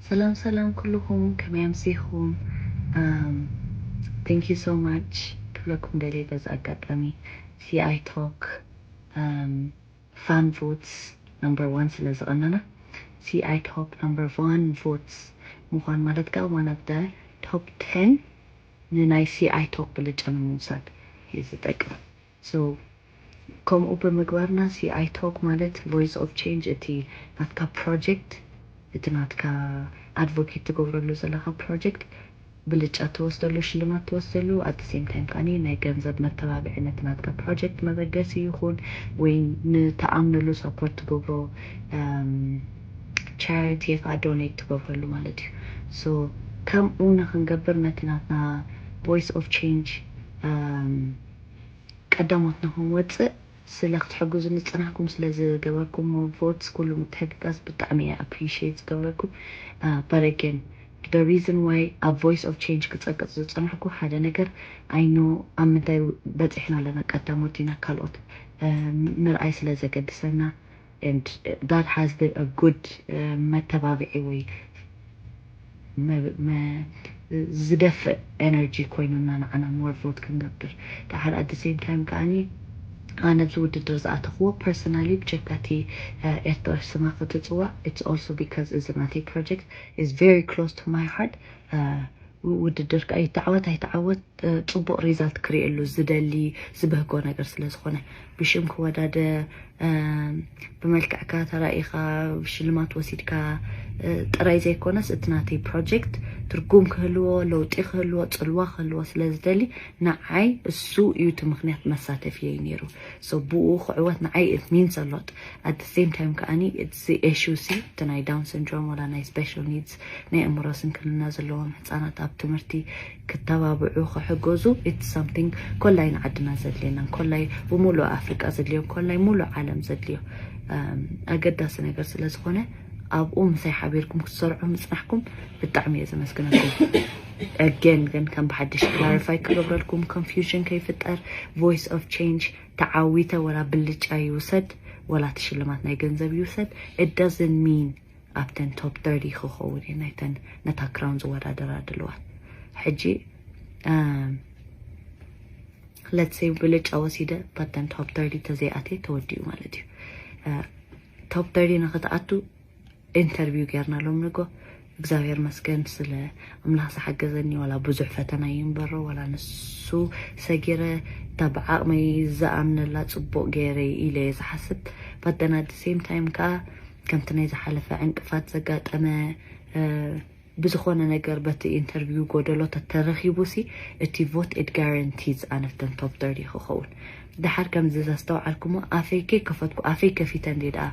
ሰላም ሰላም ኩልኹም፣ ከመይ ኣምሲኹም? Um, thank you so much ክብለኩም ደልየ በዚ ኣጋጣሚ። CI Talk, um, fan votes number one ስለ ዝቐነና፣ CI Talk number one votes ምዃን ማለት ከኣ one of the top ten ንናይ CI Talk ብልጫ ንምውሳድ እዩ ዝጠቅም። So ከምኡ ብምግባርና CI Talk ማለት Voice of Change፣ እቲ ናትካ ፕሮጀክት፣ እቲ ናትካ ኣድቮኬት ትገብረሉ ዘለካ ፕሮጀክት ብልጫ ትወስደሉ፣ ሽልማት ትወስደሉ። At the same time ከኣ ናይ ገንዘብ መተባብዒ ነቲ ናትካ ፕሮጀክት መበገሲ ይኹን ወይ ንተኣምነሉ ሳፖርት ትገብሮ ቻሪቲ ከኣ ዶኔት ትገብረሉ ማለት እዩ። So ከምኡ ንክንገብር ነቲ ናትና Voice of Change ቀዳሞት ንክንወፅእ ስለ ክትሕግዙ ንፅናሕኩም ስለ ዝገበርኩም ቮትስ ኩሉ ምትሕግጋዝ ብጣዕሚ እየ ኣፕሪሺየት ዝገብረኩም። But again, the reason why ኣብ Voice of Change ክፀቅጥ ዝፀናሕኩ ሓደ ነገር፣ I know ኣብ ምንታይ በፂሕና ኣለና፣ ቀዳሞት ዲና ካልኦት ምርኣይ ስለ ዘገድሰና፣ and that has the, a good መተባብዒ ወይ ዝደፍእ ኤነርጂ ኮይኑና ንዓና ሞር ቮት ክንገብር። ደሓር at the same time ከኣኒ ኣነ ኣብዚ ውድድር ዝኣተኽዎ ፐርሰናሊ ብጀካቲ ኤርትራ ስማ ክትፅዋዕ፣ it's also because እዚ ናተይ ፕሮጀክት is very close to my heart። ውድድር ከዓ ይተዓወት ኣይተዓወት ፅቡቅ ሪዛልት ክርእየሉ ዝደሊ ዝበህጎ ነገር ስለ ዝኾነ፣ ብሽም ክወዳደ ብመልክዕካ ተራኢኻ ሽልማት ወሲድካ ጥራይ ዘይኮነስ፣ እቲ ናተይ ፕሮጀክት ትርጉም ክህልዎ፣ ለውጢ ክህልዎ፣ ፅልዋ ክህልዎ ስለ ዝደሊ፣ ንዓይ እሱ እዩ እቲ ምክንያት መሳተፊየይ ነይሩ። So ብኡ ክዕወት ንዓይ it means a lot። At the same time ከኣኒ እዚ ኢሹ ሲ፣ እቲ ናይ ዳውን ሲንድሮም ወላ ናይ ስፔሻል ኒድስ፣ ናይ ኣእምሮ ስንክልና ዘለዎም ህፃናት ኣብ ትምህርቲ ክተባብዑ ክሕገዙ፣ it's something ኮላይ ንዓድና ዘድልየና፣ ኮላይ ብሙሉእ ኣፍሪቃ ዘድልዮም፣ ኮላይ ሙሉእ ዓለም ዘድልዮ ኣገዳሲ ነገር ስለ ዝኾነ፣ ኣብኡ ምሳይ ሓቢርኩም ክትሰርዑ ምፅናሕኩም ብጣዕሚ እየ ዘመስግነኩም። ኣገን ግን ከም ብሓድሽ ክላሪፋይ ክገብረልኩም፣ ኮንፊውዥን ከይፍጠር፣ ቮይስ ኦፍ ቼንጅ ተዓዊተ ወላ ብልጫ ይውሰድ ወላ እቲ ሽልማት ናይ ገንዘብ ይውሰድ፣ it doesn't mean ኣብተን ቶፕ ተርቲ ክኸውን እየ ናይተን ነታ ክራውን ዝወዳደራ ድልዋት። ሕጂ let's say ብልጫ ወሲደ ኣብተን ቶፕ ተርቲ ተዘይኣትየ ተወዲኡ ማለት እዩ። ቶፕ ተርቲ ንክትኣቱ ኢንተርቪው ጌርና ሎም ንጎ። እግዚኣብሔር መስገን ስለ ኣምላኽ ዝሓገዘኒ፣ ዋላ ብዙሕ ፈተና ይንበሮ፣ ዋላ ንሱ ሰጊረ፣ እታ ብዓቕመይ ዝኣምነላ ጽቡቕ ገይረ ኢለ እየ ዝሓስብ። But then at the same time ከዓ ከምቲ ናይ ዝሓለፈ ዕንቅፋት ዘጋጠመ ብዝኾነ ነገር በቲ ኢንተርቪው ጎደሎ ተተረኺቡ ሲ፣ እቲ ቮት it guarantees ኣነፍተን ቶፕ ተርቲ ክኸውን። ደሓር ከምዚ ዘስተውዓልኩሞ ኣፈይ ከይከፈትኩ፣ ኣፈይ ከፊተ እንዴ ደኣ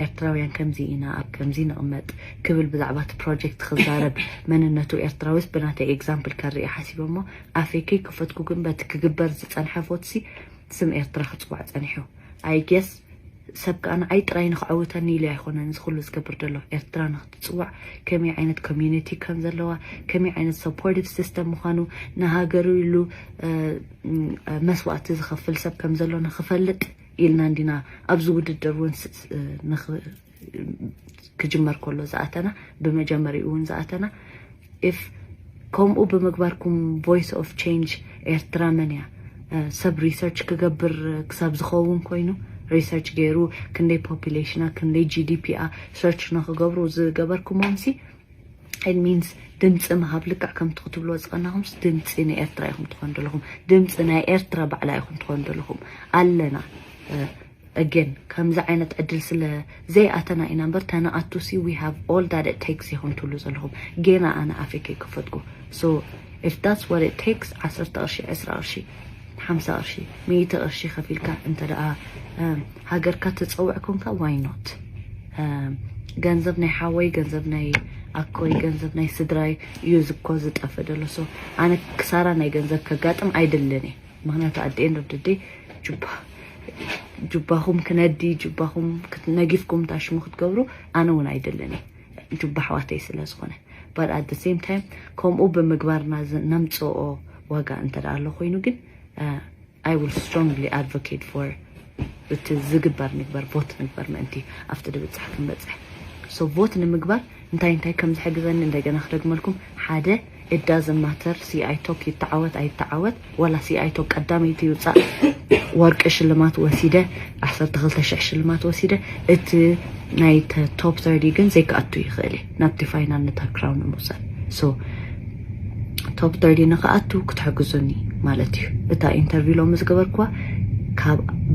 ኤርትራውያን ከምዚ ኢና፣ ኣብ ከምዚ ንቕመጥ ክብል ብዛዕባ እቲ ፕሮጀክት ክዛረብ መንነቱ ኤርትራዊስ ብናተይ ኤግዛምፕል ከርኢ ሓሲበ እሞ ኣፈይ ከይከፈትኩ ግን በቲ ክግበር ዝጸንሐ ቮት ሲ ስም ኤርትራ ክጽዋዕ ጸኒሑ። I guess ሰብ ከኣ ንዓይ ጥራይ ንክዓውተኒ ኢሉ ኣይኮነን እዚ ኩሉ ዝገብር ዘሎ። ኤርትራ ንክትጽዋዕ ከመይ ዓይነት ኮሚዩኒቲ ከም ዘለዋ፣ ከመይ ዓይነት ሰፖርቲቭ ሲስተም ምዃኑ፣ ንሃገሩ ኢሉ መስዋእቲ ዝኸፍል ሰብ ከም ዘሎ ንክፈልጥ ኢልና እንዲና ኣብዚ ውድድር እውን ክጅመር ከሎ ዝኣተና፣ ብመጀመሪኡ እውን ዝኣተና። If ከምኡ ብምግባርኩም ቮይስ ኦፍ ቼንጅ ኤርትራ መን እያ ሰብ ሪሰርች ክገብር ክሳብ ዝኸውን ኮይኑ፣ ሪሰርች ገይሩ ክንደይ ፖፑሌሽና ክንደይ ጂ ዲ ፒ ኣ ሰርች ንክገብሩ ዝገበርኩሞም ሲ፣ it means ድምፂ ምሃብ ልክዕ ከምቲ ክትብልዎ ዝቐናኹምስ ድምፂ ንኤርትራ ኢኹም ትኾኑ ዘለኹም። ድምፂ ናይ ኤርትራ ባዕላ ኢኹም ትኾኑ ዘለኹም። ኣለና again ከምዚ ዓይነት ዕድል ስለ ዘይኣተና ኢና እምበር፣ ተነኣቱ ሲ we have all that it takes ኢኹም ትብሉ ዘለኹም። ጌና ኣነ ኣፈይ ከይከፈትኩ። So if that's what it takes፣ ዓሰርተ ቅርሺ፣ ዕስራ ቅርሺ፣ ሓምሳ ቅርሺ፣ ሚእቲ ቅርሺ ከፊልካ እንተ ደኣ ሃገርካ ትፀውዕ ኮንካ፣ why not? ገንዘብ ናይ ሓወይ፣ ገንዘብ ናይ ኣኮይ፣ ገንዘብ ናይ ስድራይ እዩ ዝኮ ዝጠፍእ ዘሎ። So ኣነ ክሳራ ናይ ገንዘብ ከጋጥም ኣይደልን እየ። ምክንያቱ at the end of the day ጁባኹም ክነዲ፣ ጁባኹም ነጊፍኩም ታሽሙ ክትገብሩ ኣነ እውን ኣይደልን እየ፣ ጁባ ኣሕዋተይ ስለ ዝኾነ። But at the same time ከምኡ ብምግባርና ነምፅኦ ዋጋ እንተ ኣሎ ኮይኑ ግን I will strongly advocate for እቲ ዝግበር ንግበር፣ ቮት ንግበር ምእንቲ ኣብቲ ድብፃሕ ክንበፅሕ። So ቮት ንምግባር እንታይ እንታይ ከም ዝሕግዘኒ እንደገና ክደግመልኩም። ሓደ፣ it doesn't matter C I Talk ይተዓወት ኣይተዓወት፣ ወላ C I Talk ቀዳመይቲ ይውፃእ፣ ወርቂ ሽልማት ወሲደ፣ ዓሰርተ ክልተ ሽሕ ሽልማት ወሲደ፣ እቲ ናይ top thirty ግን ዘይክኣቱ ይኽእል እዩ ናብቲ ፋይናል ነታ ክራውን ንምውሳድ። So top thirty ንክኣቱ ክትሕግዙኒ ማለት እዩ። እታ ኢንተርቪው ሎሚ ዝገበርኩዋ፣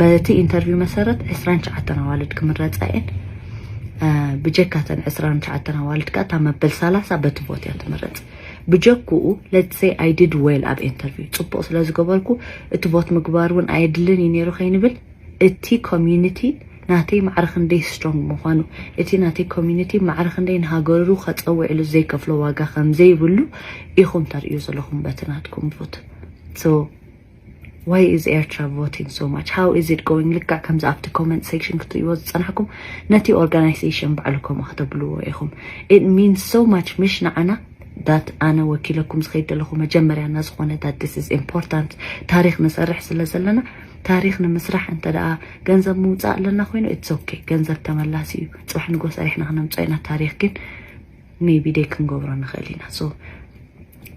በቲ ኢንተርቪው መሰረት ዕስራን ትሽዓተን ኣዋልድ ክምረፃ እየን። ብጀካተን ዕስራን ትሽዓተን ኣዋልድ ከዓ እታ መበል ሰላሳ በቲ ቮት እያ ትምረፅ። ብጀክኡ let's say I did well ኣብ ኢንተርቪው፣ ፅቡቅ ስለ ዝገበርኩ እቲ ቮት ምግባር እውን ኣየድልን እዩ ነይሩ ከይንብል፣ እቲ ኮሚዩኒቲ ናተይ ማዕረ ክንደይ ስትሮንግ ምዃኑ፣ እቲ ናተይ ኮሚዩኒቲ ማዕረ ክንደይ ንሃገሩ ከፀውዕሉ ዘይከፍሎ ዋጋ ከም ዘይብሉ ኢኹም ተርእዩ ዘለኹም በቲ ናትኩም ቮት። So why is Ertra voting so much? How is it going? ልክዕ ከምዚ ኣብቲ ኮመንት ሴክሽን ክትርእይዎ ዝፀናሕኩም፣ ነቲ ኦርጋናይዜሽን ባዕሉ ከምኡ ከተብልዎ ኢኹም። It means so much ምሽ ንዓና that ኣነ ወኪለኩም ዝኸይድ ዘለኹ መጀመርያና ዝኾነ that this is important። ታሪክ ንሰርሕ ስለ ዘለና፣ ታሪክ ንምስራሕ እንተ ደኣ ገንዘብ ምውፃእ ኣለና ኮይኑ it's okay፣ ገንዘብ ተመላሲ እዩ። ፅባሕ ንጎ ሰሪሕና ክነምፅኦ ኢና። ታሪክ ግን maybe day ክንገብሮ ንኽእል ኢና። So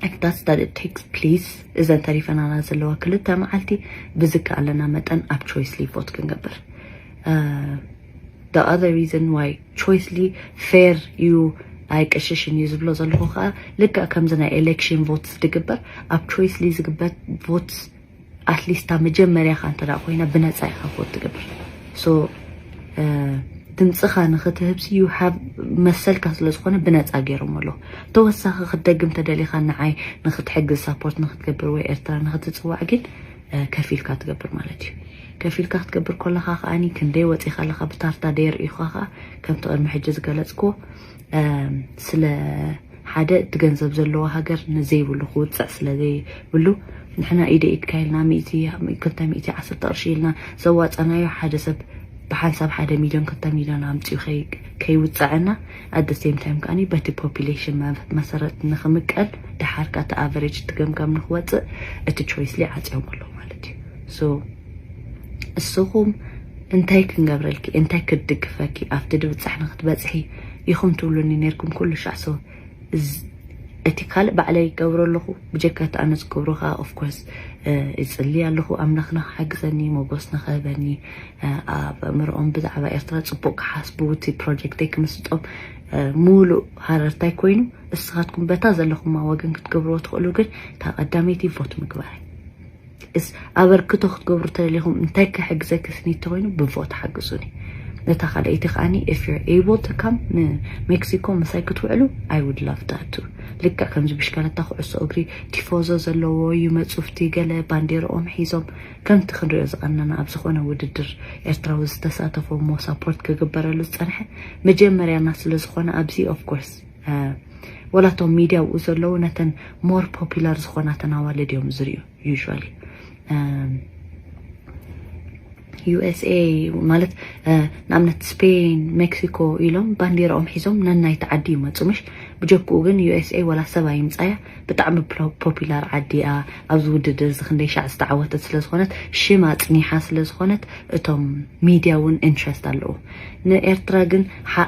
if that's that it takes, please፣ እዘን ተሪፈናና ዘለዋ ክልተ መዓልቲ ብዝከኣለና መጠን ኣብ ቾይስሊ ቮት ክንገብር። The other reason why ቾይስሊ ፌር እዩ ኣይቀሽሽን እዩ ዝብሎ ዘለኹ ከዓ ልክዕ ከምዚ ናይ ኤሌክሽን ቮትስ ዝግበር፣ ኣብ ቾይስሊ ዝግበር ቮትስ ኣትሊስት እታ መጀመርያኻ እንተ ደኣ ኮይና ብነፃ ኢኻ ቮት ትገብር። So ድምፅኻ ንክትህብሲ you have መሰልካ ስለ ዝኾነ ብነፃ ገይሮም ኣለዉ። ተወሳኺ ክትደግም ተደሊኻ ንዓይ ንክትሕግዝ ሳፖርት ንክትገብር ወይ ኤርትራ ንክትፅዋዕ ግን ከፊልካ ትገብር ማለት እዩ። ከፊልካ ክትገብር ከለኻ ከዓኒ ክንደይ ወፂኻ ኣለኻ ብታርታ ደየር ኢኻ ከዓ ከምቲ ቅድሚ ሕጂ ዝገለፅክዎ ስለ ሓደ እቲ ገንዘብ ዘለዎ ሃገር ንዘይብሉ ክውፅዕ ስለ ዘይብሉ ንሕና ኢደ ኢድካ ኢልና ሚእቲ ክልተ ሚእቲ ዓሰርተ ቅርሺ ኢልና ዘዋፀናዮ ሓደ ሰብ ብሓንሳብ ሓደ ሚልዮን ክልተ ሚልዮን ኣምፅኡ ከይውፀዐና ኣደ ሴም ታይም ከዓኒ በቲ ፖፒሌሽን መሰረት ንክምቀል ደሓር ከኣ እቲ ኣቨሬጅ እቲ ገምጋም ንክወፅእ እቲ ቾይስሊ ዓፅዮም ኣለዉ ማለት እዩ። So እስኹም እንታይ ክንገብረልኪ እንታይ ክድግፈኪ ኣብቲ ድብፃሕ ንክትበፅሒ ኢኹም ትብሉኒ ነርኩም ኩሉ ሻዕ። So እቲ ካልእ ባዕለይ ይገብሮ ኣለኹ። ብጀካ እቲ ኣነ ዝገብሮ ከዓ of course ይፅሊ ኣለኹ ኣምላኽ ንክሓግዘኒ ሞጎስ ንክህበኒ ኣብ ኣእምርኦም ብዛዕባ ኤርትራ ፅቡቅ ክሓስቡ እቲ ፕሮጀክተይ ክምስጦም ሙሉእ ሃረርታይ ኮይኑ እስኻትኩም በታ ዘለኹማ ወገን ክትገብርዎ ትኽእሉ ግን እታ ቀዳመይቲ ቮት ምግባር። እስ ኣበርክቶ ክትገብሩ ተደሊኹም እንታይ ክሕግዘኪ ስኒቲ ኮይኑ ብቮት ሓግዙኒ። እታ ካልኣይቲ ከዓኒ if you're able to come ንሜክሲኮ ምሳይ ክትውዕሉ I would love that too። ልክዕ ከምዚ ብሽከለታ ኩዕሶ እግሪ ቲፎዞ ዘለዎ ይመፁ ፍቲ ገለ ባንዴርኦም ሒዞም ከምቲ ክንሪኦ ዝቐነና ኣብ ዝኾነ ውድድር ኤርትራዊ ዝተሳተፎ እሞ ሳፖርት ክግበረሉ ዝፀንሐ መጀመርያና ስለ ዝኾነ ኣብዚ of course ወላቶም ሚድያ ብኡ ዘለዉ ነተን more popular ዝኾናተን ኣዋልድ እዮም ዝርእዩ። Usually USA ማለት ንኣብነት ስፔን ሜክሲኮ ኢሎም ባንዴራኦም ሒዞም ነናይቲ ዓዲ ይመፁ ምሽ ብጀክኡ ግን USA ወላ ሰብ ኣይምፃያ ብጣዕሚ ፖፒላር ዓዲ እያ። ኣብዚ ውድድር እዚ ክንደይ ሻዕ ዝተዓወተት ስለ ዝኾነት ሽም ኣፅኒሓ ስለ ዝኾነት እቶም ሚድያ እውን ኢንትረስት ኣለዎ። ንኤርትራ ግን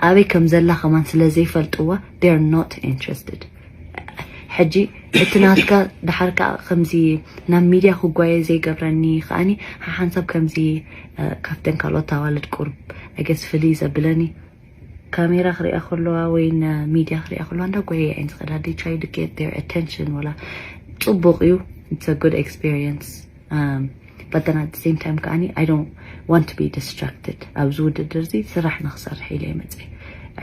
ኣበይ ከም ዘላ ከማን ስለ ዘይፈልጥዋ they're not interested። ሕጂ እቲ ናትካ ደሓር ከዓ ከምዚ ናብ ሚድያ ክጓየ ዘይገብረኒ ከዓኒ ሓሓንሳብ ከምዚ ካብተን ካልኦት ኣዋልድ ቁርብ ኣገስ ፍልይ ዘብለኒ ካሜራ ክሪኣ ከለዋ ወይ ሚድያ ክሪኣ ከለዋ እንዳ ጎየ እየን ዝኸዳ they try to get their attention ወላ ፅቡቅ እዩ it's a good experience but then at the same time ከዓኒ I don't want to be distracted ኣብዚ ውድድር እዚ ስራሕ ንክሰርሕ ኢለ ይመፅእ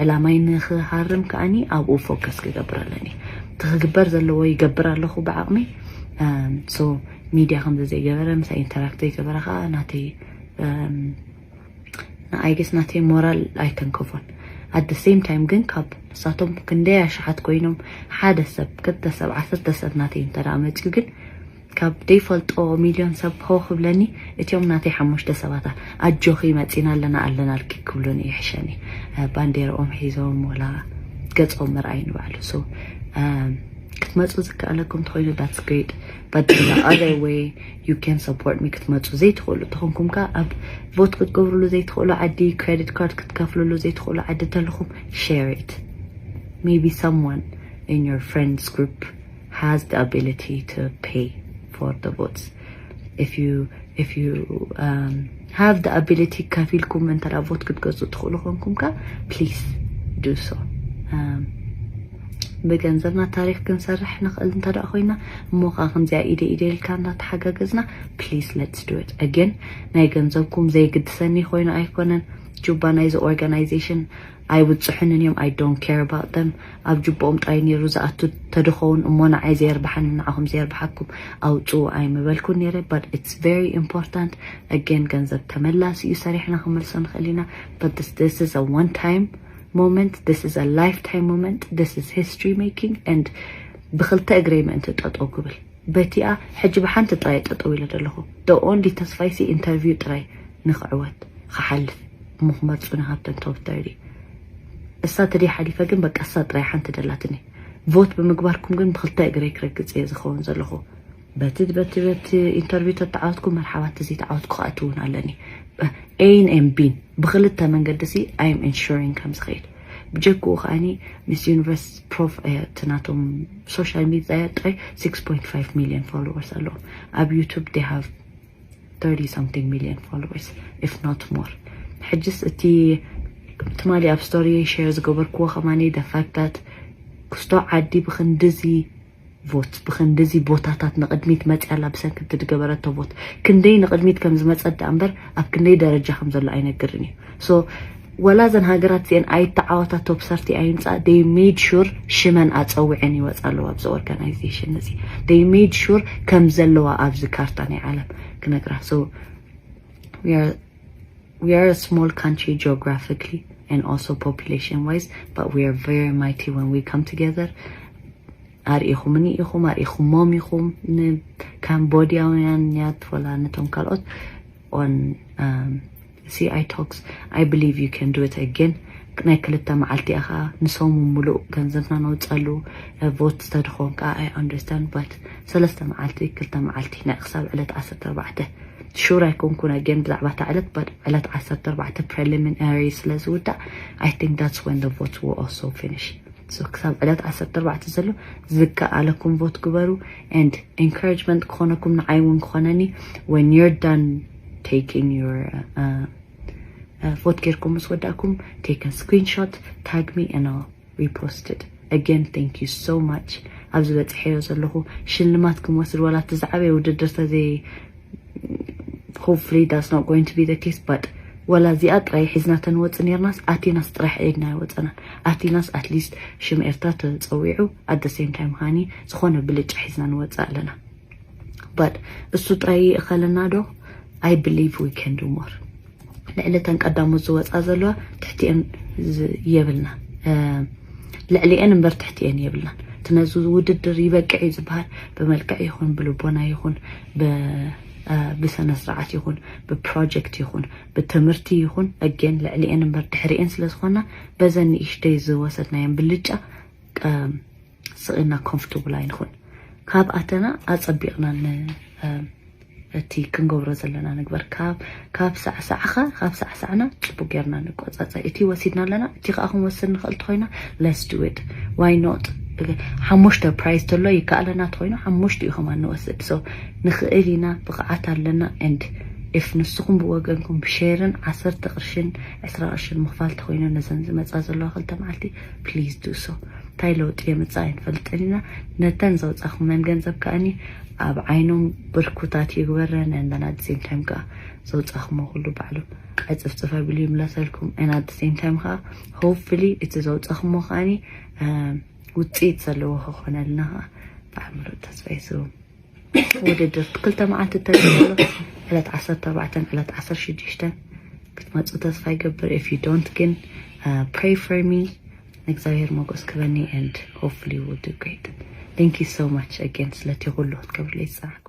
ዕላማይ ንክሃርም ከዓኒ ኣብኡ ፎከስ ክገብር ኣለኒ እቲ ክግበር ዘለዎ ይገብር ኣለኹ ብዓቕሚ so ሚድያ ከምዚ ዘይገበረ ምሳይ ኢንተራክት ዘይገበረ ከዓ ናተይ ንኣይገስ ናተይ ሞራል ኣይተንከፎን at the same time ግን ካብ ንሳቶም ክንደይ ኣሽሓት ኮይኖም ሓደ ሰብ ክልተ ሰብ ዓሰርተ ሰብ ናተይ እንተ መፅኡ ግን ካብ ዘይፈልጦ ሚልዮን ሰብ ሆ ክብለኒ እቲኦም ናተይ ሓሙሽተ ሰባታ ኣጆኺ መፂና ኣለና ኣለናልኪ ክብሉኒ ይሕሸኒ ባንዴርኦም ሒዞም ወላ ገፆም ምርኣይ ንባዕሉ ክትመፁ ዝከኣለኩም ተኮይኑ that's great but the other way you can support me ክትመፁ ዘይትኽእሉ ተኾንኩም ከ ኣብ ቮት ክትገብርሉ ዘይትኽእሉ ዓዲ credit card ክትከፍልሉ ዘይትኽእሉ ዓዲ ተለኹም share it Maybe someone in your friends group has the ability to pay for the votes. If you if you um, have the ability ከፊልኩም እንተ ዳ ቮት ክትገዝኡ ትኽእሉ ኮንኩም ከ please do so. ብገንዘብና ታሪኽ ክንሰርሕ ንኽእል እንተ ደኣ ኮይና እሞ ከኣ ከምዚኣ ኢደ ኢደ ኢልካ እንዳተሓጋገዝና please let's do it. Again ናይ ገንዘብኩም ዘይግድሰኒ ኮይኑ ኣይኮነን። ጁባ ናይዚ organization ኣይብፅሑንን እዮም። I don't care about them. ኣብ ጅቦኦም ጥራይ ነይሩ ዝኣቱ ተድኸውን እሞ ንዓይ ዘየርብሓኒ ንዓኹም ዘየርብሓኩም ኣውፅኡ ኣይምበልኩን ነይረ። But it's very important. Again ገንዘብ ተመላሲ እዩ፣ ሰሪሕና ክንመልሶ ንኽእል ኢና። But this, this is a one time moment. This is a lifetime moment. This is history making. And ብክልተ እግረይ ምእንቲ ጠጠው ክብል በቲኣ ሕጂ ብሓንቲ ጥራይ ጠጠው ኢለ ዘለኹ። The only ተስፋይሲ ኢንተርቪው ጥራይ ንክዕወት ክሓልፍ እሞ ክመርፁኒ ካብተን top thirty። እሳ ተደይ ሓሊፈ ግን በቃ እሳ ጥራይ ሓንቲ ደላትኒ። ቮት ብምግባርኩም ግን ብክልተ እግረይ ክረግፅ እየ ዝኸውን ዘለኹ። በቲ በቲ በቲ ኢንተርቪው ተተዓወትኩ መርሓባ፣ እቲ ዘይተዓወትኩ ከኣ እቲ እውን ኣለኒ። ኤን ኤን ቢን ብክልተ መንገዲ ሲ I'm ensuring ከም ዝኸይድ። ብጀክኡ ከኣኒ ሚስ ዩኒቨርስ ፕሮፍ እቲ ናቶም ሶሻል ሚዲያ ጥራይ six point five million followers ኣለዎም። ኣብ ዩቱብ they have thirty something million followers, if not more. ሕጅስ እቲ ትማሊ ኣብ ስቶሪ ሼር ዝገበርክዎ ከማኒ the fact that ክስቶ ዓዲ ብክንድዚ ቮት ብክንድዚ ቦታታት ንቕድሚት መፅያ ኣላ ብሰንኪ እቲ ዝገበረቶ ቮት። ክንደይ ንቕድሚት ከም ዝመፀት ደኣ እምበር ኣብ ክንደይ ደረጃ ከም ዘሎ ኣይነግርን እዩ። So ወላ እዘን ሃገራት እዚአን ኣይተዓወታ top thirty ኣይምፃ they made sure ሽመን ኣፀዊዐን ይወፃ ኣለዋ ኣብዚ organization እዚ። They made sure ከም ዘለዋ ኣብዚ ካርታ ናይ ዓለም ክነግራ። So we are we are a small country geographically and also population wise, but we are very mighty when we come together. ኣርኢኹምኒ ኢኹም፣ ኣርኢኹሞም ኢኹም ንካምቦዲያውያን ያት ወላ ነቶም ካልኦት on um, C I talks. I believe you can do it again. ናይ ክልተ መዓልቲ እያ ከዓ ንሰሙ ሙሉእ ገንዘብና ነውፀሉ። ቮት ተድኾን ከዓ I understand, but ሰለስተ መዓልቲ ክልተ መዓልቲ ናይ ክሳብ ዕለት ዓሰርተ ኣርባዕተ ሹር ኣይኮንኩን ኣገን ብዛዕባ እታ ዕለት but ዕለት ዓሰርተ ኣርባዕተ preliminary ስለ ዝውዳእ I think that's when the votes will also finish. So ክሳብ ዕለት ዓሰርተ ኣርባዕተ ዘሎ ዝከኣለኩም ቮት ግበሩ and encouragement ክኾነኩም ንዓይ እውን ክኾነኒ when you're done taking your uh, uh, ቮት ጌርኩም ምስ ወዳእኩም take a screenshot, tag me and I'll repost it. Again thank you so much. ኣብዚ በፅሐዮ ዘለኹ ሽልማት ክምወስድ ዋላ እቲ ዝዓበየ ውድድር ተዘይ hopefully that's not going to be the case, but ወላ እዚኣ ጥራይ ሒዝና ተንወፅ ነርናስ ኣቲናስ ጥራሕ ኢድና ኣይወፀናን። ኣቲናስ at least ሽም ኤርትራ ተፀዊዑ at the same time ሃኒ ዝኾነ ብልጫ ሒዝና ንወፅእ ኣለና። But እሱ ጥራይ ይእኸለና ዶ? I believe we can do more. ልዕሊ እተን ቀዳሞት ዝወፃ ዘለዋ ትሕቲአን የብልና፣ ልዕሊአን እምበር ትሕቲአን የብልናን። እቲ ነዚ ውድድር ይበቅዕ እዩ ዝበሃል ብመልክዕ ይኹን ብልቦና ይኹን ብስነ ስርዓት ይኹን ብፕሮጀክት ይኹን ብትምህርቲ ይኹን again ልዕሊአን እምበር ድሕሪአን ስለ ዝኾና በዘን ንእሽተይ ዝወሰድናየን ብልጫ ስቕ ኢልና ኮምፎርታብል ኣይንኹን። ካብ ኣተና ኣጸቢቕና እቲ ክንገብሮ ዘለና ንግበር። ካብ ሳዕሳዕኻ ካብ ሳዕሳዕና ጽቡቅ ጌርና ንቆጻጸ። እቲ ወሲድና ኣለና፣ እቲ ከኣ ክንወስድ ንኽእል ተኾይና let's do it, why not? ሓሙሽተ ፕራይዝ ተሎ ይከኣለና ተኾይኑ ሓሙሽቲኡ ከማን ንወስድ። So ንኽእል ኢና፣ ብቕዓት ኣለና። And if ንስኹም ብወገንኩም ብሼርን ዓሰርተ ቅርሽን ዕስራ ቅርሽን ምኽፋል ተኾይኑ ነዘን ዝመጻ ዘለዋ ክልተ መዓልቲ please do so. እንታይ ለውጢ የምጽእ ኣይንፈልጥን ኢና። ነተን ዘውጻኹመን ገንዘብ ከኣኒ ኣብ ዓይኖም ብርኩታት ይግበረን and then at the same time ከኣ ዘውጻኹሞ ኩሉ ባዕሉ ዕጽፍጽፍ ኣቢሉ ይምለሰልኩም and at the same time ከኣ hopefully እቲ ዘውጻኹሞ ከኣኒ ውጽኢት ዘለዎ ክኾነልና ከኣ ብዓምሮ ተስፋ ይስቡ። ውድድር ክልተ መዓልቲ ተሎ ዕለት ዓሰርተ ኣርባዕተን ዕለት ዓሰርተ ሽዱሽተን ክትመፁ ተስፋ ይገብር። If you don't ግን pray for me ንእግዚኣብሔር ሞጎስ ክበኒ and hopefully we'll do great. Thank you so much again ስለቲ ኩሉ ክትገብርለይ ዝፀናሕኩም።